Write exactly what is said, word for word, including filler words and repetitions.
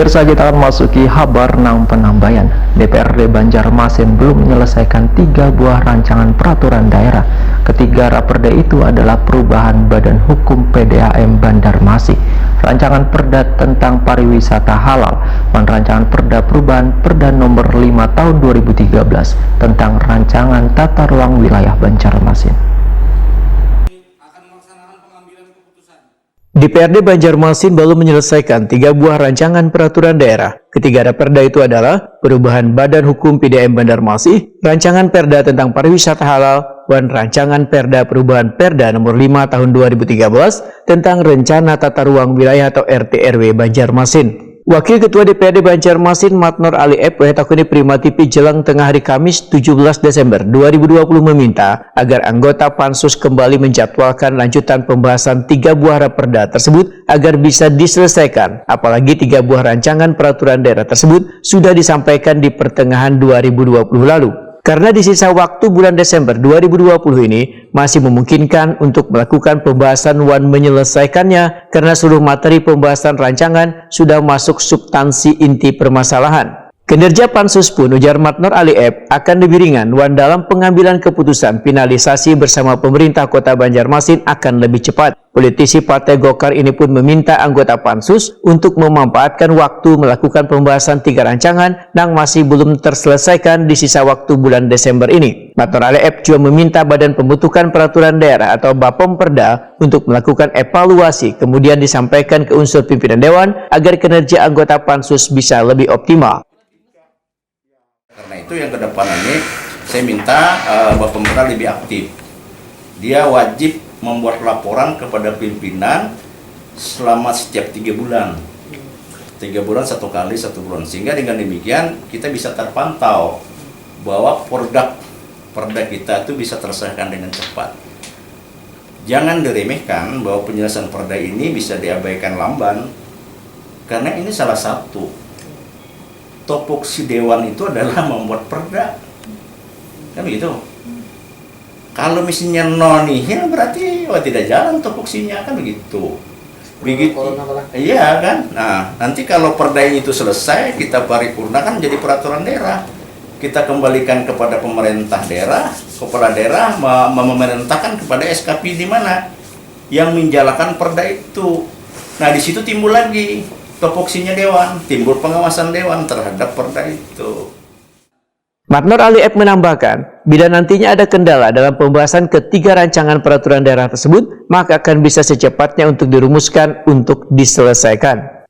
Pemirsa, kita akan masuki habar nang penambayan. D P R D Banjarmasin belum menyelesaikan tiga buah rancangan peraturan daerah. Ketiga raperda itu adalah perubahan Badan Hukum P D A M Banjarmasin, rancangan perda tentang pariwisata halal, dan rancangan perda perubahan Perda Nomor lima Tahun dua ribu tiga belas tentang rancangan tata ruang wilayah Banjarmasin. D P R D Banjarmasin baru menyelesaikan tiga buah rancangan peraturan daerah. Ketiga raperda itu adalah perubahan Badan Hukum P D A M Banjarmasin, rancangan perda tentang pariwisata halal, dan rancangan perda perubahan Perda Nomor lima Tahun dua ribu tiga belas tentang Rencana Tata Ruang Wilayah atau R T R W Banjarmasin. Wakil Ketua D P R D Banjarmasin Matnor Ali Ep wayah takuni Prima T V jelang tengah hari Kamis tujuh belas Desember dua ribu dua puluh meminta agar anggota Pansus kembali menjadwalkan lanjutan pembahasan tiga buah raperda tersebut agar bisa diselesaikan, apalagi tiga buah rancangan peraturan daerah tersebut sudah disampaikan di pertengahan dua ribu dua puluh lalu. Karena di sisa waktu bulan Desember dua ribu dua puluh ini masih memungkinkan untuk melakukan pembahasan wan menyelesaikannya karena seluruh materi pembahasan rancangan sudah masuk substansi inti permasalahan. Kinerja Pansus pun, ujar Matnor Ali Ep, akan lebih ringan wan dalam pengambilan keputusan finalisasi bersama pemerintah Kota Banjarmasin akan lebih cepat. Politisi Partai Golkar ini pun meminta anggota Pansus untuk memanfaatkan waktu melakukan pembahasan tiga rancangan nang masih belum terselesaikan di sisa waktu bulan Desember ini. Matnor Ali Ep juga meminta Badan Pembentukan Peraturan Daerah atau Bapemperda untuk melakukan evaluasi, kemudian disampaikan ke unsur pimpinan dewan agar kinerja anggota Pansus bisa lebih optimal. Karena itu, yang ke depan ini saya minta uh, Bapemperda lebih aktif. Dia wajib membuat laporan kepada pimpinan selama setiap tiga bulan. Tiga bulan satu kali, satu bulan. Sehingga dengan demikian kita bisa terpantau bahwa produk perda kita itu bisa terselesaikan dengan cepat. Jangan diremehkan bahwa penyelesaian perda ini bisa diabaikan lamban, karena ini salah satu topoksi dewan itu adalah membuat perda, kan begitu. Kalau misalnya nol nihil, berarti wah tidak jalan topoksinya, kan begitu. Begitu. Iya kan. Nah, nanti kalau perda itu selesai, kita paripurnakan jadi peraturan daerah. Kita kembalikan kepada pemerintah daerah, kepala daerah memerintahkan kepada S K P di mana yang menjalankan perda itu. Nah, di situ timbul lagi topoksinya dewan, timbul pengawasan dewan terhadap perda itu. Matnor Ali Ep menambahkan, bila nantinya ada kendala dalam pembahasan ketiga rancangan peraturan daerah tersebut, maka akan bisa secepatnya untuk dirumuskan untuk diselesaikan.